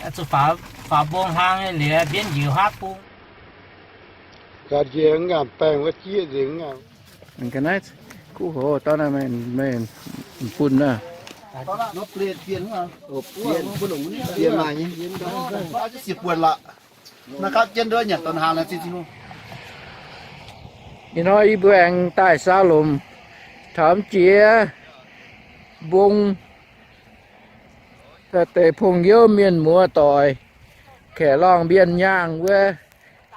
Zuqc faaux, faaux mbong hlang liuz mbienv njiec huaav bung. Ga'njiex mv ngaanc baengh wuov jieqv nzengc mv ngaanc. Ga'naaiv kuv hoc dorv naaiv meih bun naaiv. Ih hnoi yie mbuo aengx daaih saux lomc taux jiex mbong, deix pong youv mienh muoz doic, kaeqv lorngh mbienv nyaangh wuov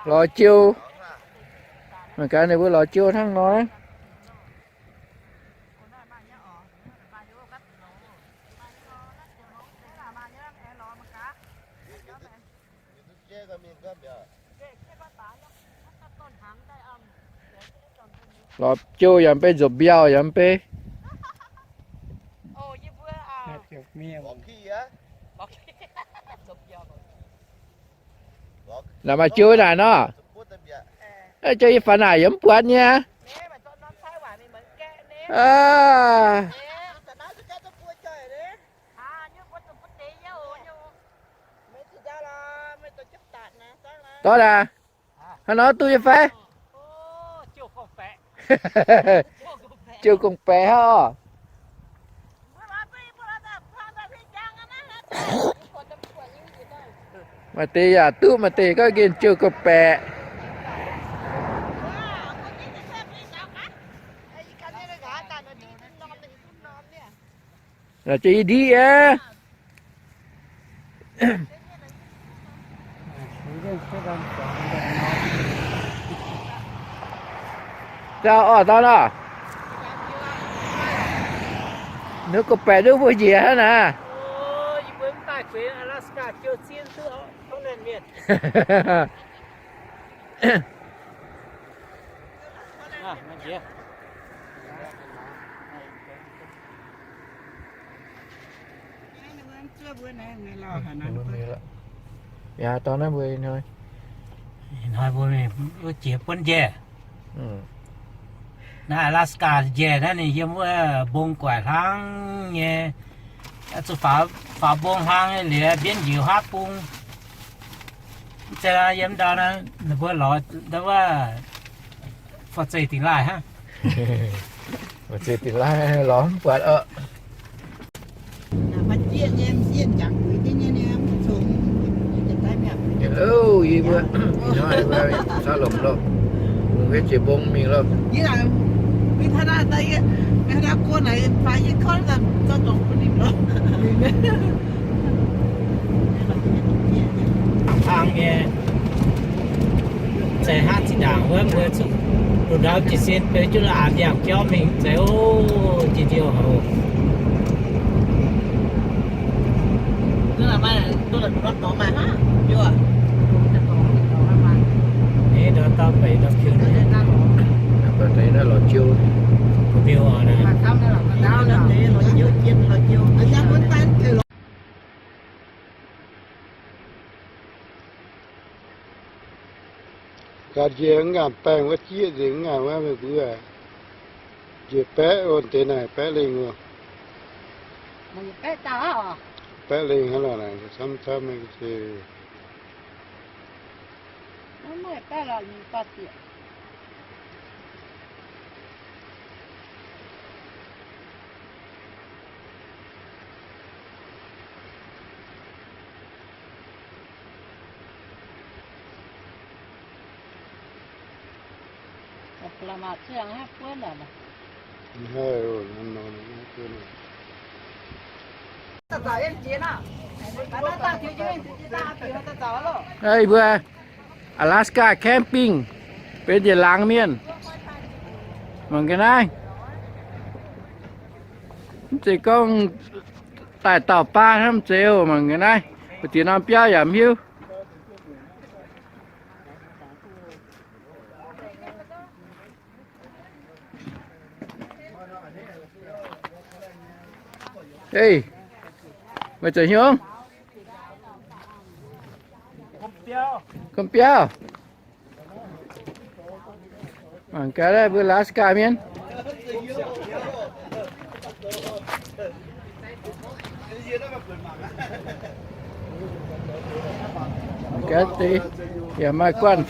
lorz jiou. Mangc gaax ninh mbuo lorz jiou hnangv nor. Lorz jiou yaac mv bei, nzopc mbiauh yaac mv bei. Naaic maaih jiou naaic nor. Jiou yie faaux naaic yaac mv buatc nyei. Dorh aac, hnangv nor duqv nyei fai? Jiou gong-baeqc hnangv oc. Maaih deix yaac duqv, maaih deix gorngv nqemh jiou gong-baeqc. La'jiex i ndiqv aqv. Dauh orv dauh nor, ninh gong-baeqc nduov mbuo njiec hnangv naaic. Aa, dorh naaiv mbuo ih hnoi, ih hnoi mbuo mingh wuov jiex buonv njaih. Naaiv Alaska njaih naaiv ninh yiem wuov mbong guaaic hlang nyei, zuqc faaux mbong hlang liuz mbienv njiec huaav bung. Mv zeiz yiem ndau naaiv ninh mbuo lorz ndau wuov forv-zeih dingh laaih hnangv. Forv-zeih dingh laaih lorz mv buatc oc. Hello, yie mbuo, yie hnoi mbuo saav lomc loh, mbuo jiex mbong mingh loh. Hlang nyei, zeiz hnangv zinh ndaangc wuov mbuo zuqc ndongc ndau jiez sin beu jienv la'aanx ndiangx-jauv mingh zeiz o, jiex ndiouh haic. Ndongc dauh beic ndau piu, naaiv lorz jiou. Ga'njiex mv ngaanc baengh wuov jieqv nzengc mv ngaanc wuov meih mbuo. Njiec baeqv o, deix naaic baeqv lengh o. Baeqv lengh hnangv lorqc, camv camv se. Ih mbuo Alaska camping benx yietc laangz mienh. Mangc ga'naaiv. Mv zeiz gorngv daaih dauh baav hnangv, mv zeiz oc. Mangc ga'naaiv, mbu'ziex norm biauv yaac mv hiuv. Meih zoux hnyouv? Gomh biauv. Mangc gaax mbuo Alaska mienh. Gaax deix yaac maaih guanh.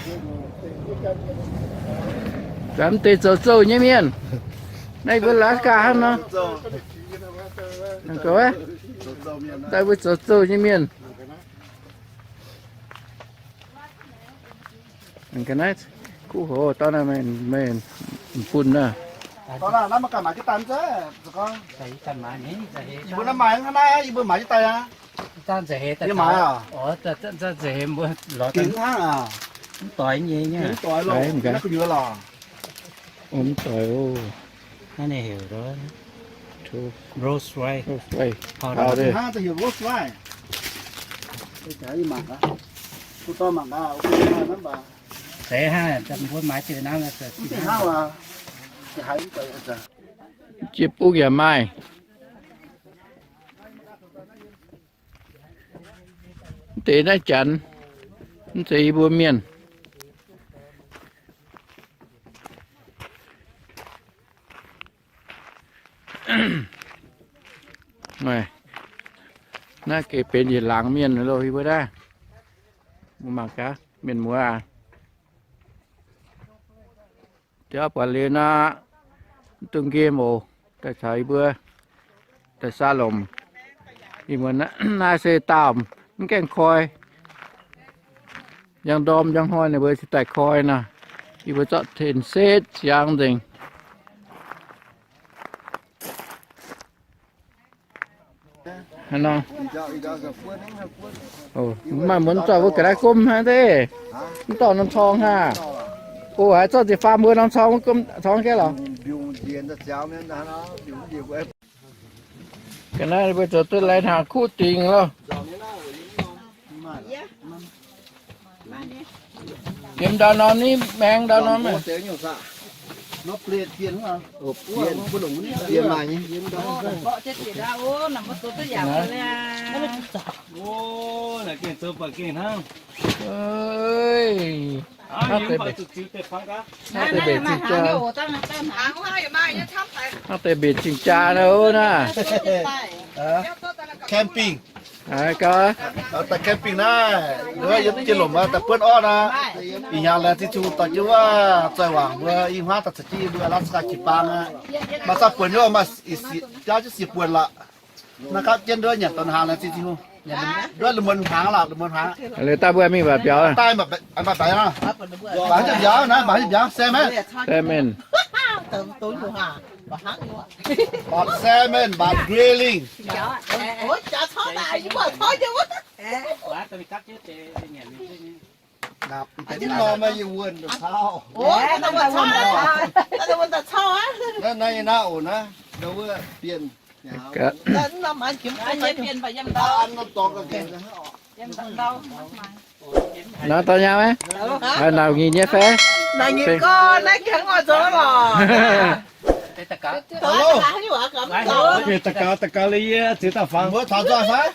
Gaax mv deix zoux zouh nyei mienh. Naaiv mbuo Alaska hnangv nor. Daaih mbuo zoux zouh nyei mienh. Ga'naaiv kuv hov dorv naaiv meih bun naaiv. Mv doix nyei, mv doix oc. Naaiv ninh heuc Rolls Royce. Rolls Royce. Deix hnangv, mbuo maaiz deix naaiv. Jiex bung yaac maaih. Mv deix naaiv janx, mv zeiz yie mbuo mienh. Naaiv gengh benx yietc laangz mienh loh, yie mbuo naaiv. Mbuo mangc gaax, mienh muoz aac. Jauv buatc liuz nor, mv dungx nqemh oc. Daaih caux yie mbuo daaih saa lomc. Ih muonz naaiv se daauh mv gaengh koi. Njang ndorm njang hnoi ninh mbuo cingx daaih koi nor. Yie mbuo zorqv ten setv ziangx nzengc. Maaih muonz zorqv mbuo ga'naaiv gomv hnangv deix. Mv dorh norm corng hnangv. O, haiz zorqv nziex faam mbuo norm corng, corng jienv lorqc. Ga'naaiv mbuo zoux duqv lai hnaangx kuv dingc loh. Yiem ndau norm ni, maeng ndau norm. Hnangv deix mbenc zingh jaa, hnangv deix mbenc zingh jaa nor naaiv. Camping. Daaih camping naaiv, yiem jienv lomc daaih buonv orv naaiv, ih hnyangx laengz zingh Tin-Hungh dorh jienv wuov zoih wangc mbuo i hmuangv daaih caux jienv yie mbuo Alaska jiu-baang aqv. Maaih zungv buonc nyei, maaih biauv jienv siec buonc lorqc. Naaiv gapv jienv nduov nyanc donx hnaangx laengz zingh Tin-Hngongh. Nduov lungh muonz hnaangx lorqc, lungh muonz hnaangx. Daaih mbuo mingh mbatc biauv. Daaih mbatc biauv, mbatc biauv, mbatc biauv, salmon. Salmon. Mbatc salmon, mbatc grilling. Naaiv norm yie wuonh daaih cau. Naaiv, naaiv yie naaiv oc naaiv, wuov bienh. Naaiv dorh nyaah maiv? Naaiv dauh nyaah maiv? Naaiv nyic nyei fai? Naaiv nyic gorn, naaiv gengh oix zoux lorqc. Daux gaux, daux gaux, yie ziux daaih fangx. Mbuo taux nzoih fai?